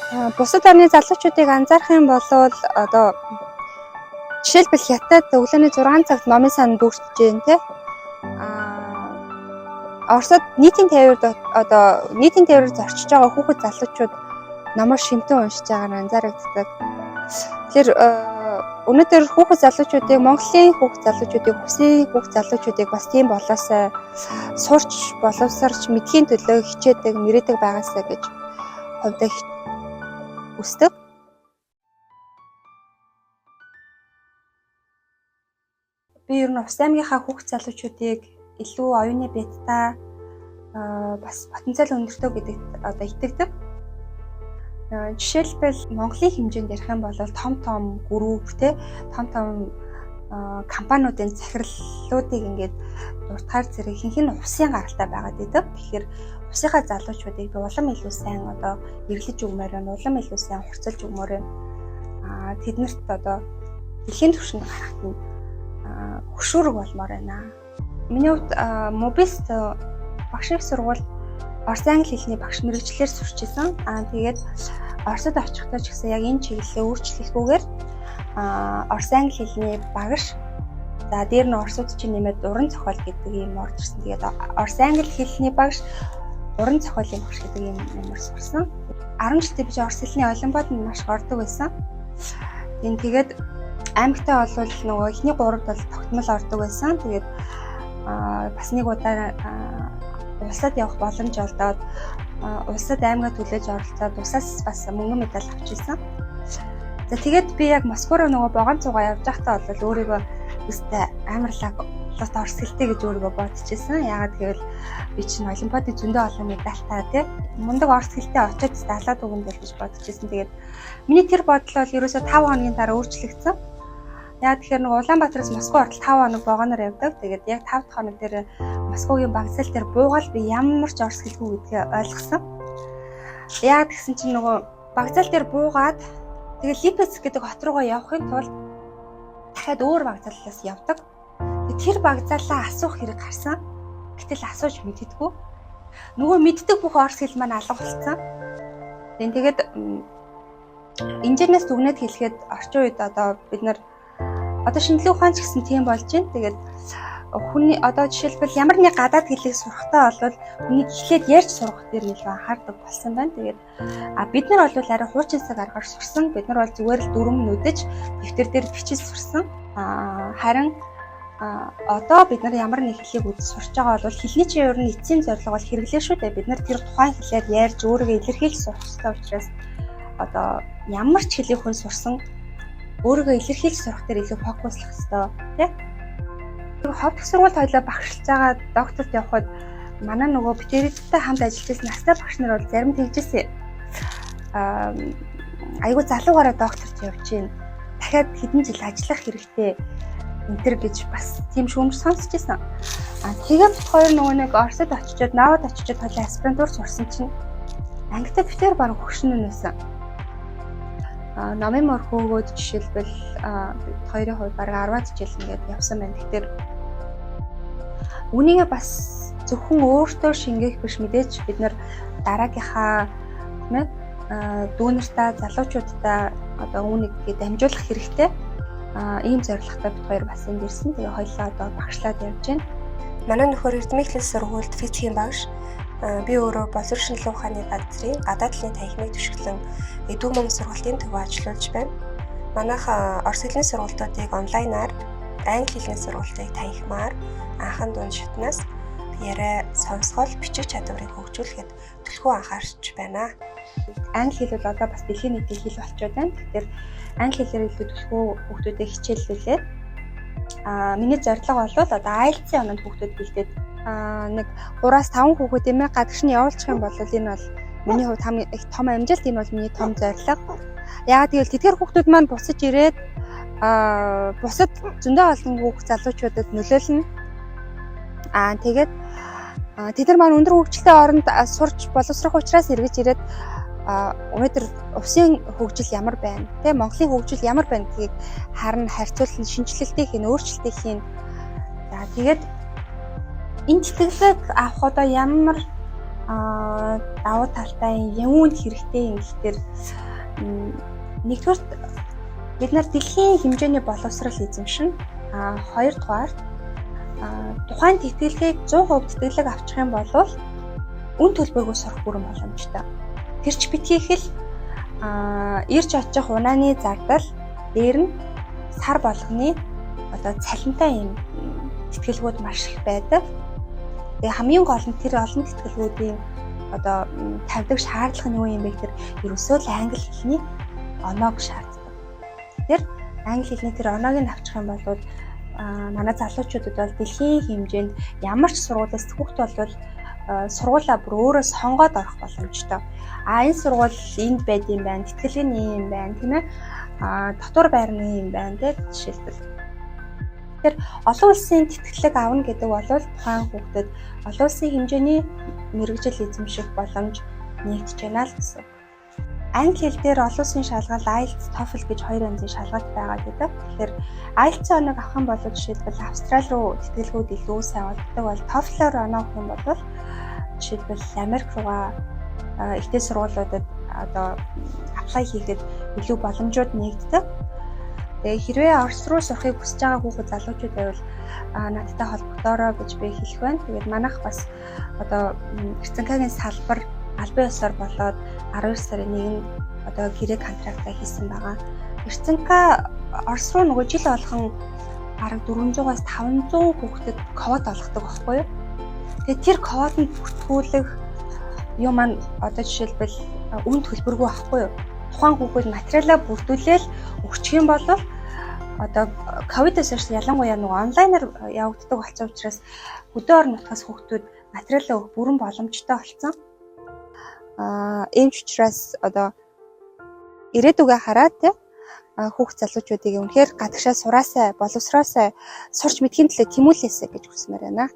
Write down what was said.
Бусад орны залуучуудыг анзаарах юм бол одоо жишээлбэл Хятад өглөөний 6 цагт номын сан дүүрчж जैन те. Оросод нийтийн тээврд одоо нийтийн тээврээр зорчиж байгаа хүүхэд залуучууд номоо шимтэн уншиж байгаа нь анзаарэгддэг. Тэгэхээр өнөөдөр хүүхэд залуучуудыг, Монголын хүүхэд залуучуудыг, Хувсын хүүхэд залуучуудыг бас тийм болоосай сурч боловсарч мэдхийн төлөө хичээдэг, мэрэгдэг байгаасай гэж хувьдаа хүсдэг. Би ер нь Увс аймгийнхаа хүүхэд залуучуудыг илүү оюуны бядтай, бас потенциал өндөртэй гэдэгт одоо итгэдэг. Жишээлбэл Монголын хэмжээнд ярих юм бол том том групп те, том том компаниудын захирлуудыг ингээд дуртахаар зэрэг ихэнх нь увсын гаралтай байгаад идэв. Тэгэхээр увсынхаа залуучуудыг би улам илүү сайн одоо эргэлж өгмөр байна, улам илүү сайн хурцлж өгмөр байна. Тэднэрт одоо дэлхийн түвшинд гарахад нь хөшүүрэг болмоор байна. Миний хувьд Мобист багш их сургууль орос англи хэлний багш мэрэгчлэр сурч исэн. Тэгээд Оросод очихдоо ч гэсэн яг энэ чиглэлээ өөрчлөлгүйгээр орос англи хэлний багш, за дээр нь оросууд чинь нэмээд уран зохиол гэдэг юм орж ирсэн. Тэгээд орос англи хэлний багш, уран зохиолын багш гэдэг юм юмар сурсан. 10 жилдээ би орос хэлний олимпиаданд маш ордог байсан. Энэ тэгээд аймагтай бол нөгөө эхний гуравд бол тогтмол ордог байсан. Тэгээд бас нэг удаа улсад явах боломж олдоод улсад аймгаа түлээж оролцоод улсаас бас мөнгөн медаль авч ирсэн. За тэгээд би яг Москва руу нөгөө богоон цугаа явж байхдаа бол өөрийгөө өстэй амарлаг лот орос хэлтэй гэж өөрийгөө бодчихсон. Яагаад гэвэл би чинь олимпиадын зөндөө олон медальтай тий. Мундаг орос хэлтэй очиод далаад өгөн бол гэж бодчихсон. Тэгээд миний тэр бодол бол ерөөсөө 5 хоногийн дараа өөрчлөгдсөн. Яг тэгэхээр нөгөө Улаанбаатараас Москва хүртэл 5 хоног вагоноор явдаг. Тэгээд яг 5 дахь хоног дээр Москвагийн вокзал дээр буугаал би ямар ч орос хэлгүй гэдгээ ойлгосон. Яг тэгсэн чинь нөгөө вокзал дээр буугаад тэгээд Липецк гэдэг хот руугаа явахын тулд дахиад өөр вокзалаас явдаг. Тэр вокзалаа асуух хэрэг гарсан. Гэтэл асууж мэддэггүй. Нөгөө мэддэг бүх орос хэл маань алга болцсон. Тэгээд инженерээс дүгнээд хэлэхэд орчин үед одоо бид нар одоо шинжлэх ухаан ч гэсэн тийм болж байна. Тэгээд хүний одоо жишээлбэл ямар нэг гадаад хэлийг сурахтаа бол хүнийг эхлээд ярьж сурах дээр нь илүү анхаардаг болсон байна. Тэгээд бид нар бол арай хуучин цаг аргаар сурсан. Бид нар бол зүгээр л дүрм нүдэж дэвтэр дээр бичиж сурсан. Харин одоо бид нар ямар нэг хэлийг үзэж сурч байгаа бол хэлний чинь ер нь эцсийн зорилго бол хэрэглээ шүү дээ. Бид нар тэр тухайн хэлээр ярьж өөрийгөө илэрхийлж сурах ёстой учраас одоо ямар ч хэлийг хүн сурсан өөрийгөө илэрхийлж сурах дээр илүү фокуслах ёстой тий. Ховдох сургуульд хоёлаа багшилж байгаа докторт явхад манай нөгөө битэридтэй хамт ажиллаж байсан настай багш нар бол зарим тэгжсэн. Айгуу залуугаараа докторт явж гин. Дахиад хэдэн жил ажиллах хэрэгтэй энэ төр гэж бас тийм шүүмж сонсч байсан. Тэгээд бит хоёр нөгөө нэг Оросд очичоод Навад очичоод хоёлаа аспирантур сурсан чинь ангитай битэр баг хөгшин нь байсан. Номын мөр хөөгөөд жишээлбэл бит хоёрын хувьд бараг 10-аад жил ингээд явсан байна. Тэгэхээр үүнийгээ бас зөвхөн өөртөө шингээх биш, мэдээж бид нар дараагийнхаа тийм ээ дүүнэртээ, залуучуудтай одоо үүнийг дамжуулах хэрэгтэй. Ийм зорилготой бит хоёр бас энд ирсэн. Тэгээ хоёлаа одоо багшлаад явж байна. Манай нөхөр Эрдмийн эхлэл сургуульд физикийн багш. Би өөрөө боловсрол шинжилгээ ухааны газрын гадаад талын танхимыг түшиглэн Эдүү мөн сургалтын төв ажиллуулж байна. Манайх орос хэлний сургалтуудыг онлайнаар, англи хэлний сургалтыг танхимаар анхан дунд шатнаас яриа, сонсгол, бичих чадварыг хөгжүүлэхэд түлхүү анхаарч байна. Англи хэл бол одоо бас дэлхийн нийтийн хэл болчиход байна. Тэгэхээр англи хэлээр илүү түлхүү хүүхдүүдэд хичээллүүлээд миний зорилго бол одоо IELTS-ийн оноонд хүүхдүүд бэлдээд нэг 3-5 хүүхэд юм гадагш нь явуулчих юм бол энэ бол миний хувьд хамгийн их том амжилт, энэ бол миний том зорилго. Яагаад гэвэл тэдгээр хүүхдүүд маань буцаж ирээд бусад зөндөө олон хүүхд залуучуудад нөлөөлнө. Тэгээд тэд нар маань өндөр хөгжилтэй оронд сурч боловсрох учраас эргэж ирээд өнөөдөр увсын хөгжил ямар байна, тэ Монголын хөгжил ямар байна гэдгийг харна, харьцуулна, шинэчлэлтийг хийн, өөрчлөлтийг хийн. За тэгээд энэ тэтгэлэг авах одоо ямар Давуу талтай, юунд хэрэгтэй юм гэхээр нэгдүгээр, бид нар дэлхийн хэмжээний боловсрал эзэмшин. Хоёрдугаар, тухайн тэтгэлгийг 100% тэтгэлэг авчих юм бол үн төлбөргүй сурах бүрэн боломжтой. Тэр ч битгий хэл, ирж очих унааны зардал, дээр нь сар болгоны одоо цалинтай юм тэтгэлгүүд маш их байдаг. Тэгээ хамгийн гол нь тэр олон тэтгэлгүүдийн одоо тавьдаг шаардлага нь юу юм бэ гэхээр ерөөсөө л англи хэлний оноог шаарддаг. Тэгэхээр англи хэлний тэр оноог нь авчих юм бол манай залуучуудад бол дэлхийн хэмжээнд ямар ч сургуулиас хүүхд бол сургуулаа бүр өөрөө сонгоод орох боломжтой. А энэ сургууль энд байд юм байна, тэтгэлэг нь ийм байна, тийм ээ. Дотор байр нь ийм байна, тийм, жишээлбэл. Тэгэхээр олон улсын тэтгэлэг авна гэдэг бол тухайн хүүхдэд олон улсын хэмжээний мэргэжил эзэмших боломж нэгдэж байна л гэсэн. Англи хэл дээр олон улсын шалгалт IELTS, TOEFL гэж хоёр янзын шалгалт байгаа гэдэг. Тэгэхээр IELTS оног авах юм бол жишээлбэл Австрали руу тэтгэлгүүд илүү сайн олддог бол, TOEFL-оор оноо авах юм бол жишээлбэл Америк руугаа ихтэй сургуулиудад одоо apply хийхэд илүү боломжууд нэгддэг. Тэгээ хэрвээ Орос руу сурахыг хүсэж байгаа хүүхэд залуучууд байвал надтай холбогдоорой гэж би хэлэх байна. Тэгээд манайх бас одоо РЦНК-гийн салбар албан ёсоор болоод 12 сарын 1-нд одоо гэрээ контрактаа хийсэн байгаа. РЦНК Орос руу нөгөө жил болгон бараг 400-аас 500 хүүхдэд квот олгодог байхгүй юу? Тэгээд тэр квотод бүртгүүлэх юм маань одоо жишээлбэл үн төлбөргүй байхгүй юу? Тухайн хүүхэд материалаа бүрдүүлээл өгчих юм бол одоо ковидоос хойш ялангуяа нөгөө онлайнаар явагддаг болсон учраас хөдөө орон нутгаас хүүхдүүд материалаа өгөх бүрэн боломжтой болсон. Ийм ч учраас одоо ирээдүгээ хараад, те, хүүхд залуучуудыг үнэхээр гадагшаа сураасай, боловсроосай, сурч мэдэхийн төлөө тэмүүлээсэй гэж хүсмээр байна.